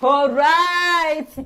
Alright.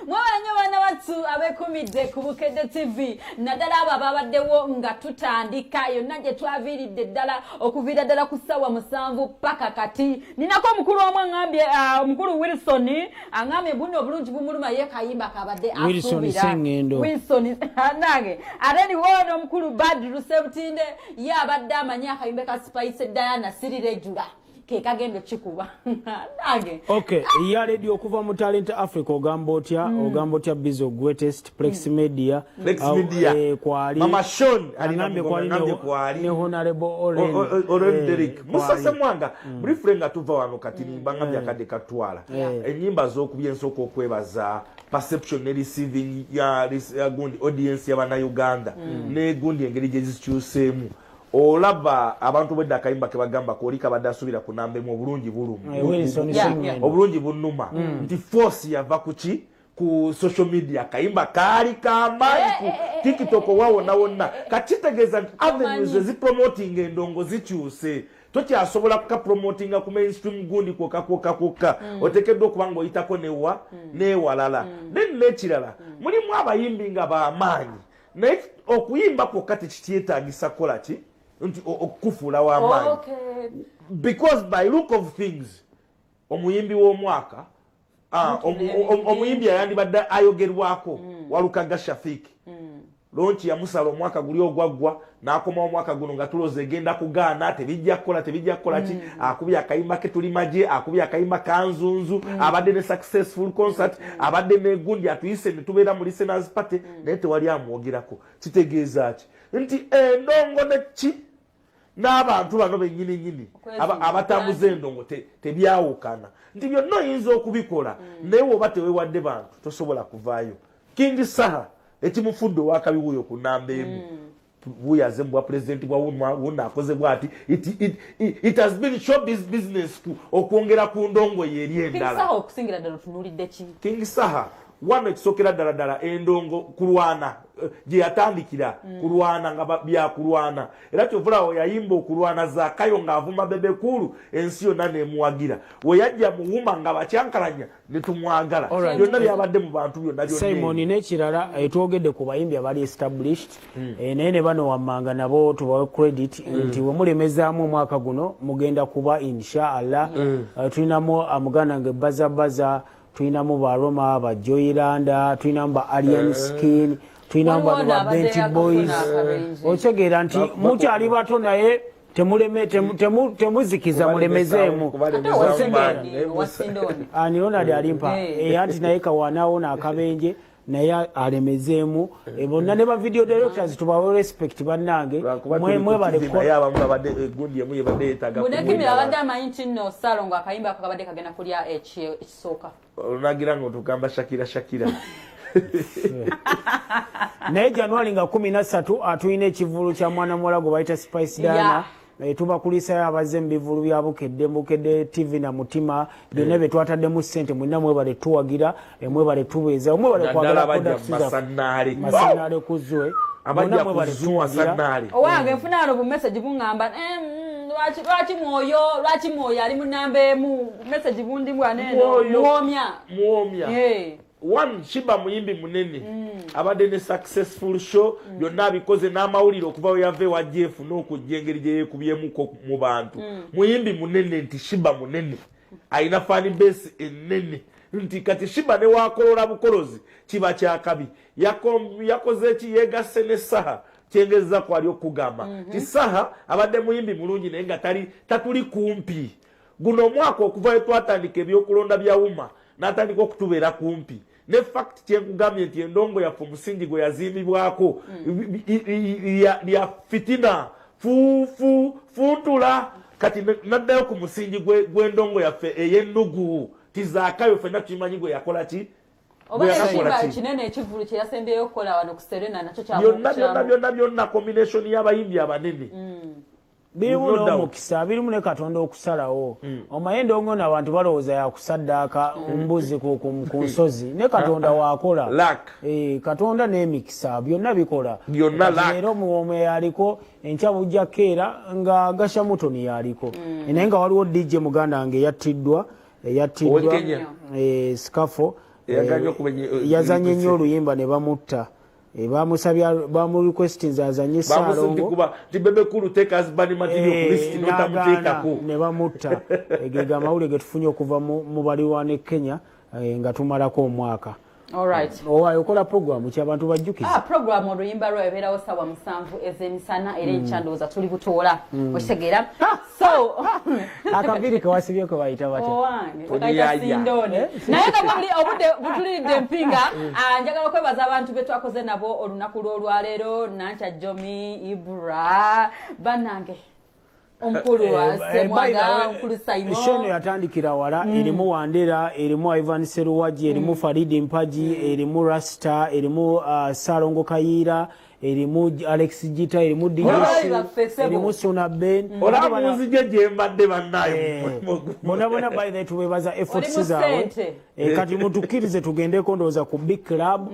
Mwebale nnyo baana battu abekumidde ku Bukedde TV, naddala abo ababaddewo nga tutandika yonna gye twaviiridde ddala, okuviira ddala ku ssaawa 7 paka kati. Ninako omukulu omu aŋambye, omukulu Wilson aŋambye buno obulungi bumuluma, ye kayimba kabadde Wilson asuubira. Sengendo. Wilson nange. Ate niwo n'omukulu Badru Sebutinde, ye abadde amanyi akayimba ka Spice Diana "Sirirejula" ke kagenda okikuba nange. Okay, ya Radio okuva mu Talent Africa, ogamba otya? Ogamba otya Bizo Greatest Plex Media? Plex Awo, Media. Kwali Mama Sean alina agambye mugoma, kwali agambye kwali. Ne Honorable Oren. Oren Derek. Derek Musa Semwanga, briefly nga tuva wano kati, mbangambye akadde katwala ennyimba z'okubya. Ensooka okwebaza perception ne receiving ya gundi audience y'Abannayuganda ne gundi engeri gye zikyuseemu. Olaba abantu bwedda akayimba ke bagamba kooli kabadde asuubira ku namba emu, obulungi buluma. Wilson Sengendo. Obulungi bunuma nti force yava ku ki? Ku social media. Akayimba kaali kamaanyi ku TikTok wa wonna wonna. Kakitegeeza nti avenues ezipromoting endongo zikyuse. Tokyasobola kukapromotinga ku mainstream gundi kwokka kwokka kwokka, oteekeddwa okuba nga oyitako newa newalala. Then n'ekirala, mulimu abayimbi nga bamaanyi, naye okuyimba kwokka tekikyetaagisa kukola ki nti okukufuula w'amaanyi, because by look of things omuyimbi w'omwaka, omuyimbi ayandibadde ayogerwako Walukaga Shafiki. Lonki yamusala omwaka guli ogwaggwa, n'akomawo omwaka guno nga tulooza egenda kugaana, tebijja kukola, tebijja kukola ki. Akubye akayimba ke "Tuli Magye", akubye akayimba "Kanzunzu", abadde ne successful concert, abadde negundi atuyise ne tubeera mu listeners party, naye tewali amwogerako. Kitegeeza ki? Nti endongo ne ki n'abantu bano bennyini nyini abatambuza endongo tebyawukana, nti byonna oyinza okubikola, naye woba tewewadde bantu tosobola kuvaayo. King Saha ekimufudde owakabi wuuyo ku namba 1, buyaze mu bwa pulezidenti bwa wuna akoze bwati. It has been showbiz business okwongera ku ndongo ye eri King endala. Saha okusingira ddala otunuulidde ki? King Saha wano ekisookera ddala ddala endongo kulwana, gye yatandikira kulwana nga byakulwana, era kyovulawo yayimba okulwana Zakayo ng'avuma Bebe Cool, ensi yonna nemuwagira. We yajja muwuma nga bakyankalanya ne tumwagala. Byonna byabadde mu bantu byonna byonna. Simon, n'ekirala, twogedde ku bayimbi abali established, naye ne bano wammanga nabo tubawe credit nti we mulemezaamu omwaka guno mugenda kuba inshallah. Tulinamu muganda nge Bazabaza, tulinamu ba Roma, ba Joyiranda, tulinamu ba Alien Skin, tulinamu bano Waliwo ba abadde Benti yakafuna Boys. akabenje. Okitegeera nti mukyali bato, naye temuzikiza, mulemezeemu. Ate owa Sindoni. Ani? Ronald alimpa. Anti naye kawanaawo n'akabenje, naye alemezeemu. Bonna ne ba video directors tubawe respect bannange. Mwebale Naye abamu babadde egundi emu yebadde yeetaaga. Bunekimira abadde amanyi nti nno Salongo akayimba ako kabadde kagenda kulya ekisooka. Olunagira nga otugamba Shakira, Shakira. Naye January nga 13 atulina ekivulu kya mwana muwala gwe bayita Spice Diana. Tubakulisayo abazze mu bivulu bya Bukedde, Bukedde TV na Mutima, byonna bye twataddemu ssente. Mwenna mwebale tuwagira, mwebale tubeeza, mwebale Naddala kwagala abajja products mu zaffe. Masannaale. Masannaale kuzwe. Abajja Bonna mwebale ku Zoo tuwagira. Masannaale. Owange nfuna wano bumessage buŋŋamba, lwaki mwoyo, lwaki mwoyo ali mu namba 1? Message bundi bwaneeno. Mwoyo. Muwomya. Muwomya. One Shiba muyimbi munene, abadde ne successful show, byonna abikoze n'amawulire okuva we yava ewa Jeff n'okujja engeri gye yeekubyemuko mu bantu. Muyimbi munene, nti Shiba munene, alina fan base ennene, nti kati Shiba ne wakolola bukolozi kiba kyakabi. Yakoze ki? Yegasse ne Saha. Kyengeza kwali okugamba nti Saha abadde muyimbi mulungi, naye nga tali tatuli kumpi. Guno omwaka okuva we twatandika ebyokulonda bya UMA n'atandika okutubeera kumpi. Ne fact kyenkugambye nti endongo yaffe omusingi gwe yazimbibwako lya fitina fuufu funtula. Kati naddayo ku musingi gw'endongo yaffe ey'ennugu tizaakayo, ffenna tukimanyi gwe yakola ki. Oba Gwe yakakola ekimba ki? Ekinene ekivulu kye yasembyeyo okukola wano ku Serena nakyo Byonna byonna byonna byonna, combination y'abayimbi abanene. Birimu No doubt. n'omukisa, birimu ne Katonda okusalawo. Omaye endongo no abantu balowooza yakusaddaaka mbuzi ku nsozi, ne Katonda waakola. Luck. Katonda n'emikisa byonna bikola. Byonna Kati luck. leero Muwoome yaliko, enkya bujja keera nga Gasha Mutoni yaliko. Naye nga waliwo DJ muganda wange yattiddwa. Eyattiddwa Scafo, yazanye nnyo oluyimba ne bamutta. Bamusabye, bamurequestinze azanye Saalongo ne bamutta. Ge amawulire ge tufunye okuva mu balirwana e Kenya nga tumalako omwaka. Owaye okola programu ki abantu bajjukiza? Ah, programu Oluyimba lwayo ebeerawo sawa 7 ez'emisana, era enkya ndowooza tuli butoola, okitegeera? So Akaviri kewasibye kwe bayita batya? Owange sindoni, naye nga buli obudde butuliridde empinga. Ah, njagala okwebaza abantu be twakoze nabo olunaku lw'olwaleero: Nankya, Jomi, Ibra, bannange, omukulu wa Semwaga, omukulu Simon. Show eno yatandikira wala. Erimu Wandera, erimu Ivan Seruwaji, erimu Faridi Mpaji, erimu Rasta, erimu Salongo Kayiira, erimu Alex Gita, erimu DJ, erimu Suna Ben. Olaba munzije gye mbadde, bannaye. Bonna bonna, by the way, tubebaza efforts zaabwe. Kati mutukkirize tugendeko, ndowooza ku Big Club,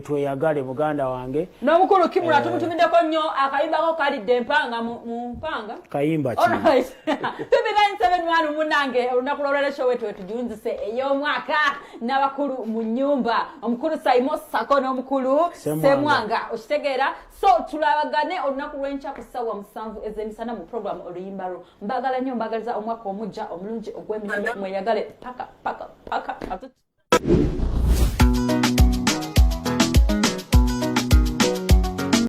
tweyagale muganda wange. N'omukulu Kimula tumutumiddeko nnyo, akayimbako kalidde empanga mu mpanga. Kayimba ki? 2971. Munange, olunaku lwolwaleero show wetu wetujunzise ey'omwaka n'abakulu mu nnyumba, omukulu Saimo Sako n'omukulu Semwanga, okitegeera? So tulabagane olunaku lw'enkya ku ssaawa 7 ez'emisana mu program Oluyimba lwo. Mbagala nnyo, mbagaliza omwaka omujja omulungi ogw'emirembe. Mweyagale paka paka paka.